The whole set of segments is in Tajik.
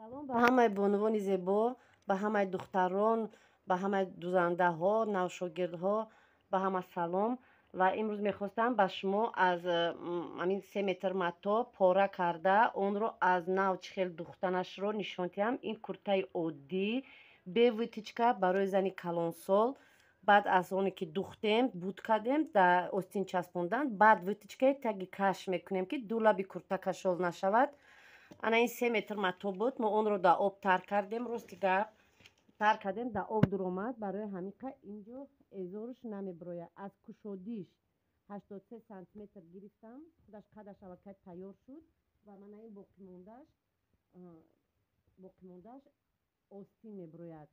Салом ба ҳамаи бонувони зебо, ба ҳамаи духтарон, ба ҳамаи дузандаҳо, навшогирдҳо, ба ҳама салом. Ва имрӯз мехостам ба шумо аз ҳамин 3 метр мато пора карда онро аз нав чӣ хел духтанашро нишон диҳам. Ин куртаи оддӣ, бе вытичка, барои зани калонсол. Баъд аз оне ки духтем, буд кардем, дар остин часпондан, баъд вытичкаи таги каш мекунем, ки ду лаби курта кашол нашавад. Ана ин 3 метр мато буд, мо онро дар об тар кардем, рости гап тар кардем, дар об дуромад. Барои ҳамин қа инҷо эзоруш намебирояд. Аз кушодиш 83 сантиметр гирифтам, худаш қадаш аллакай тайёр шуд ва мана ин боқимондааш остин мебирояд.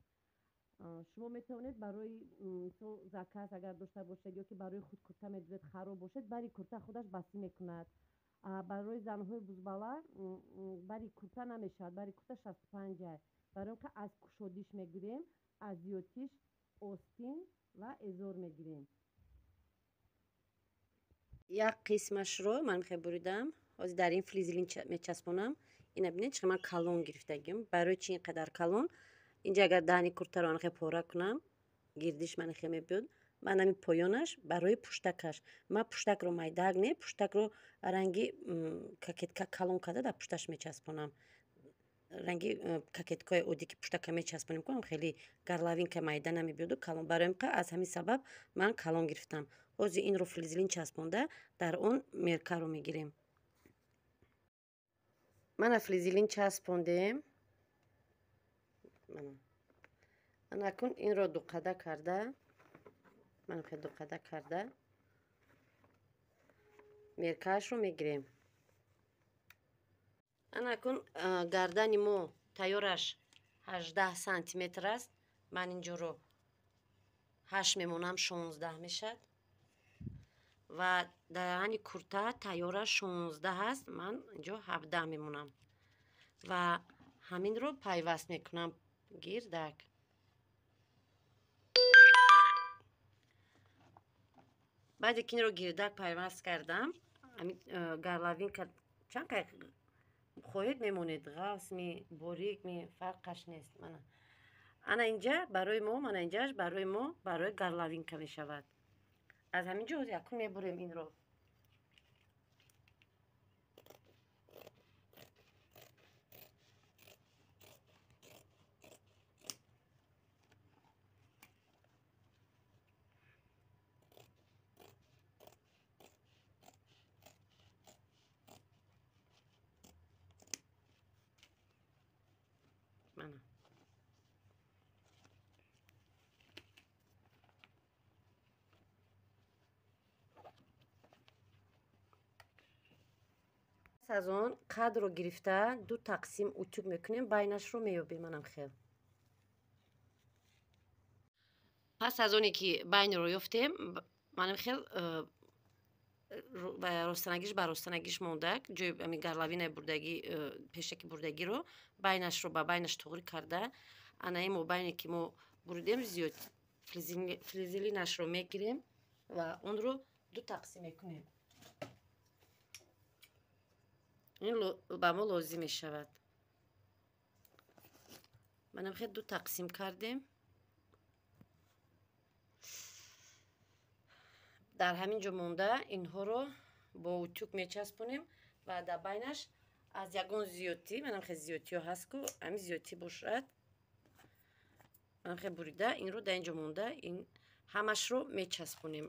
Шумо метавонед барои мисол заказ агар дошта бошед ё ки барои худ курта медӯзед, хароб бошед, бари курта худаш басӣ мекунад. Барои занҳои бузбала бари курта намешавад, бари курта 65 ай. Барои он ки аз кушодиш мегирем, аз зиёдтиш остин ва эзор мегирем. Як қисмашро ман мехоҳам буридам, ҳозир дар ин флизелин мечаспонам. Ина бинед чӣ ман калон гирифтагим. Барои чӣ ин қадар калон? Инҷа агар даҳни куртаро анхе пора кунам, гирдиш ман хе мебиёд. Ман ҳамин поёнаш барои пуштакаш. Ман пуштакро майдаак не, пуштакро ранги кокетка калон карда дар пушташ мечаспонам. Ранги кокеткаи оддӣ ки пуштака мечаспонем, кунам хеле горловинка майда намебиёду калон. Барои ин аз ҳамин сабаб ман калон гирифтам. Ҳозир инро флизелин часпонда дар он меркаро мегирем. Мана флизелин часпондем. Мана акун инро дуқада карда, ман хеле дуқада карда меркаашро мегирем. Ана акун гардани мо тайёраш 18 сантиметр аст. Ман инҷоро 8 мемонам, 16 мешавад. Ва даҳани курта тайёраш 16 аст, ман инҷо 17 мемонам. Ва ҳаминро пайваст мекунам гирдак. Баъде ки инро гирдак пайваст кардам, ҳамин горловинка чанд қай хоҳед мемонед, ғафсми, борикми, фарқаш нест. Мана ана инҷа барои мо, мана инҷааш барои мо барои горловинка мешавад. Аз ҳамин ҷо якум мебурем инро. Мана пас аз он қадро гирифта ду тақсим утюг мекунем, байнашро меёбем. Манам хел. Пас аз оне ки байнро ёфтем, манам хел ростанагиш ба ростанагиш мондак, ҷои ҳамин горловинаи бурдагӣ, пешаки бурдагиро байнашро ба байнаш туғри карда, ана ин мобайне ки мо буридем зиёд флизелинашро мегирем ва онро ду тақсим мекунем. Ин ба мо лозим мешавад. Манам хел ду тақсим кардем. Дар ҳамин ҷо монда инҳоро бо утюг мечаспонем ва дар байнаш аз ягон зиёдтӣ, манам хел зиёдтиҳо ҳаст ку, ҳамин зиёдтӣ бошад, манам хел бурида инро дар ин ҷо монда ин ҳамашро мечаспонем.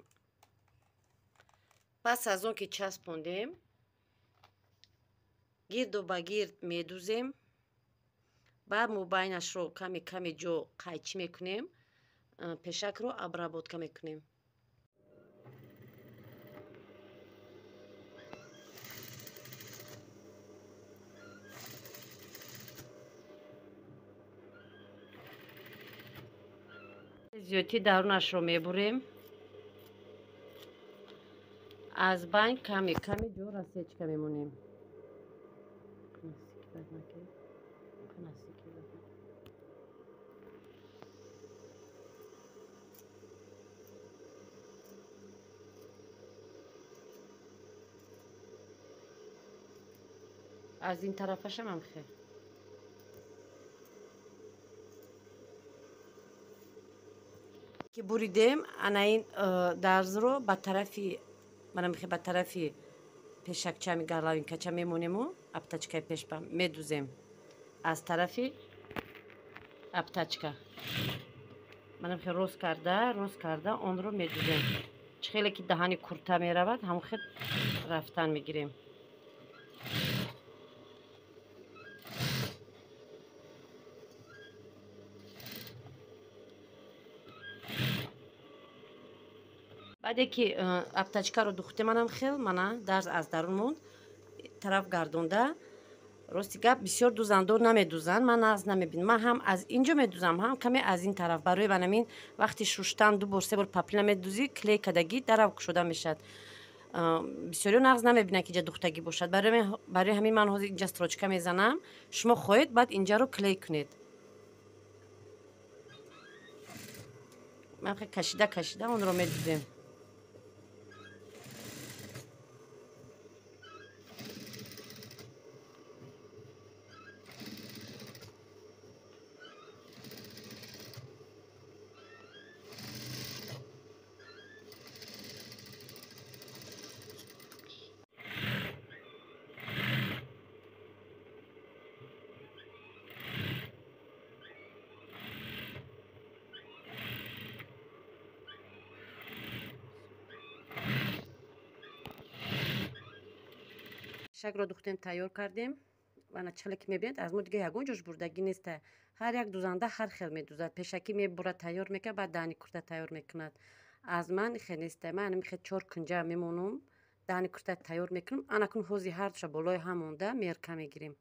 Пас аз он ки часпондем, гирду ба гирд медузем, баъд мобайнашро каме каме ҷо қайчӣ мекунем, пешакро обработка мекунем. Зиёдтӣ дарунашро мебурем. Аз байн каме каме ҷо рассечка мемонем. Аз ин тарафашам ҳам хел. Ки буридем, ана ин дарзро ба тарафи, мана мехе, ба тарафи пешакча, ами горловинкача мемонему, обтачкаи пешба медузем. Аз тарафи обтачка мана мехе рост карда, рост карда онро медузем. Чӣ хеле ки даҳани курта меравад, ҳамон хел рафтан мегирем. Баъде ки обтачкаро духтем, манам хел, мана дарз аз дарун монд, тараф гардонда. Рости гап, бисёр дузандор намедузанд, ман нағз намебинам. Ман ҳам аз ин ҷо медузам, ҳам каме аз ин тараф. Барои банамин вақти шуштан ду бор, се бор поплина медузӣ, клей кардагӣ дарав кушода мешавад. Бисёриҳо нағз намебинанд, ки инҷа духтагӣ бошад. Барои ҳамин ман ҳозир инҷа строчка мезанам. Шумо хоҳед, баъд инҷаро клей кунед. Ман кашида кашида онро медузем. Шакро духтем, тайёр кардем. Ана чӣ хеле ки мебинед, аз мо дига ягон ҷош бурдагӣ неста. Ҳар як дузанда ҳар хел медузад. Пешакӣ мебурад, тайёр мекунад, баъд даҳани курта тайёр мекунад. Аз ман хел неста. Ман ана мехе чор кунҷа мемонам, даҳани курта тайёр мекунам. Анакун ҳози ҳардуша болои ҳам монда мерка мегирем.